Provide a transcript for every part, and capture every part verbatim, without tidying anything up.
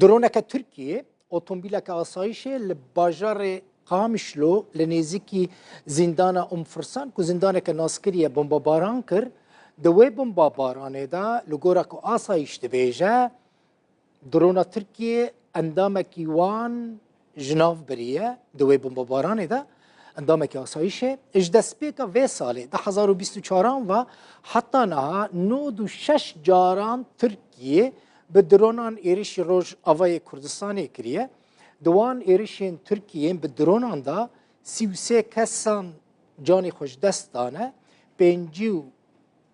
Droneke Tirkiyê otomobîleke asayîşê li bajarê Qamişlo li nêzîkî zîndana Umfirsan ku zîndaneke naskirî ye bombebaran kir. Di wê bombebaranê de li gora ku asayîş dibêje, drona Tirkiyê endamekî wan ji nav biriye. Di wê bombebaranê de endamekî asayîşê ji destpêka vê salê du hezar û bîst û çaran ve heta niha nod û şeş caran Tirkiyê bi dronan êrişî Rojavayê Kurdistanê kiriye. Di wan êrişên Tirkiyê yên bi dronan de sî û sê kesan canê xwe ji dest dane, pêncî û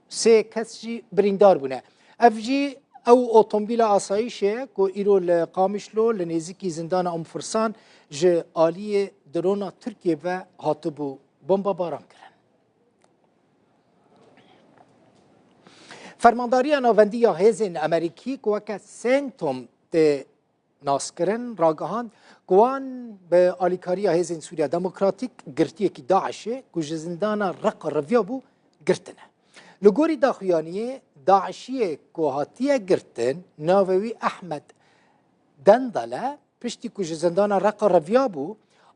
sê kes jî birîndar bûne. Ev jî ew otomobîla asayîşê ye ku îro li Qamişlo li nêzîkî zîndana Umfirsan ji aliyê drona Tirkiyê ve hatibû bombebaran kirin. Fermandariya Navendî ya Hêzên Amerîkî ku weke CENTCOM tê naskirin, ragihand ku wan bi alîkariya Hêzên Sûriya Demokratîk girtiyekî DAIŞê ku ji zîndana Reqa reviyabû, girtine. Li gorî daxuyaniyê, DAIŞiyê ku hatiye girtin, navê wî Ehmed Dendal e, piştî ku ji zindana Reqa reviyabû,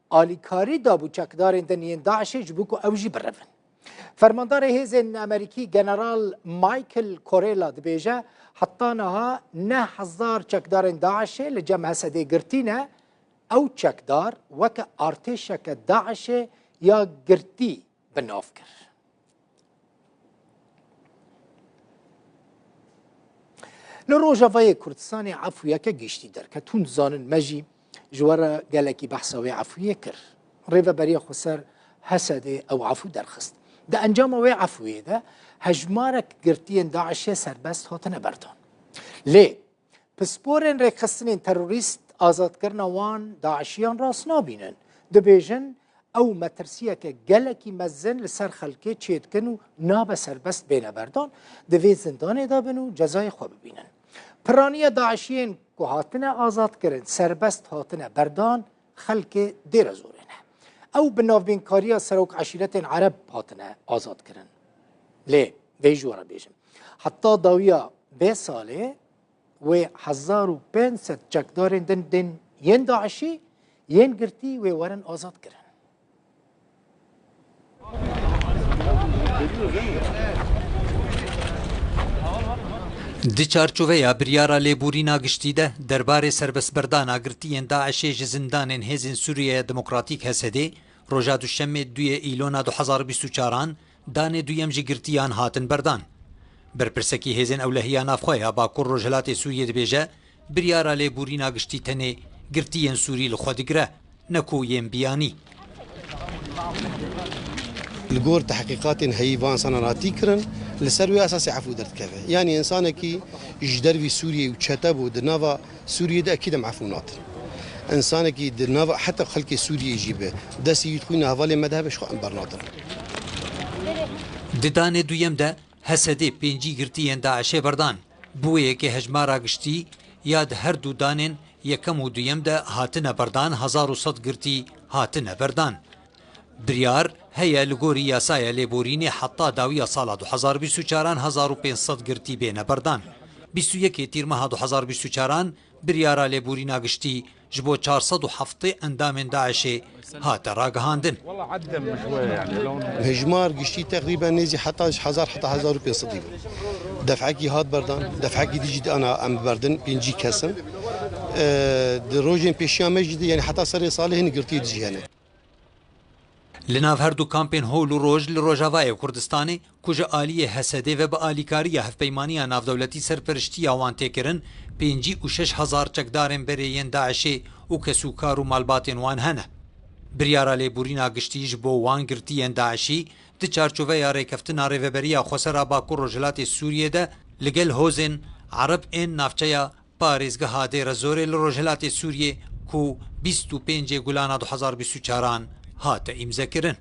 alîkarî dabû çekdarên din yên DAIŞê ji bo ku ew jî birevin. Fermandarê Hêzên Amerîkî General Michael Corella dibêje, heta niha neh hezar çekdarên DAIŞê li cem Hesedê girtî ne, ew çekdar weke artêşeke DAIŞê ya girtî bi nav kir. Li Rojavayê Kurdistanê efûyeke giştî derket. Hûn dizanin, me jî ji we re gelekî behsa wê efûyê kir. Rêveberiya Xweser Hesedê ew efû derxist. Di encama wê efûyê de hejmarek girtiyên DAIŞê serbest hatine berdan. Lê pisporên rêkxistinên terorîst azadkirina wan DAIŞiyan rast nabînin. Dibêjin, ew metirsiyeke gelekî mezin li ser xelkê çêdikin û nabe serbest bêne berdan, divê zindanê de bin û cezayê xwe bibînin. Piraniya DAIŞiyên ku hatine azadkirin, serbest hatine berdan, xelkê Dêrezorê ne. Ew bi navbînkariya serok eşîretên Ereb hatine azadkirin. Lê vê jî we re bêjim, heta dawiya vê salê wê hezar û pênc sed çekdarên din, din yên DAIŞî yên girtî wê werin azad kirin. Di çarçoveya biryara lêborîna giştî de derbarê serbestberdana girtiyên DAIŞê ji zindanên Hêzên Sûriyeya Demokratîk, Hesedê, roja Duşemê duyê Îlona du hezar û bîst û çaran danê duyem ji girtiyan hatin berdan. Berpirsekî Hêzên Ewlehiya Navxwe ya Bakur Rojhilatê Sûriyê dibêje, biryara lêborîna giştî tenê girtiyên Sûrî li xwe digire, ne ku yên biyanî. Li gor tehqîqatên heyî van insanan hatî kirin, li ser wê esasê efû derdikeve. Yanî insanekî ji dervî Sûriyê û çete bû di nava Sûriyê de, ekîd em efû natin. Însanekî di nava heta xelkê Sûriyê jî be, destê wî di xwîna hevalê me de hebe, ji xwe em bernadin. Di danê duyem de Hesedê pêncî girtiyên DAIŞê berdan. Bi wê yekê hejmara giştî ya di her du danên yekem û duyem de hatine berdan, hezar û sed girtî hatine berdan. Biryar heye li gorî yasaya lêborînê heta dawiya sala du hezar bîst û çaran hezar û pênc sed girtî bêne berdan. Bîst û yekê tîrmeha du hezar bîst û çaran biryara lêborîna giştî ji bo çar sed û heftê endamên DAIŞê hate ragihandin. Hejmar giştî teqrîben nêzî heta ji hezar heta hezar û pênc sedî bû. Defekî hat berdan, defekî dî jî ana em biberdin, pêncî kes in. E, di rojên pêşiya me jî de, yanî heta serê salê hin girtî dî jî hene. Li nav her du kampên Hol û Roj li rojavayê Kurdistanê, ku ji aliyê Hesedê ve bi alîkariya Hevpeymaniya Navdewletî serperiştiya wan tê kirin, pêncî û şeş hezar çekdarên berê yên DAIŞê û kesûkar û malbatên wan hene. Biryara lêborîna giştî ji bo wan girtiyên DAIŞî di çarçoveya rêkeftina Rêveberiya Xweser a Bakur Rojhilatê Sûriyê de li gel hozên Ereb ên navçeya parêzgeha Dêrezorê li rojhilatê Sûriyê ku bîst û pêncê Gulana du hezar bîst û çaran hate îmzekirin.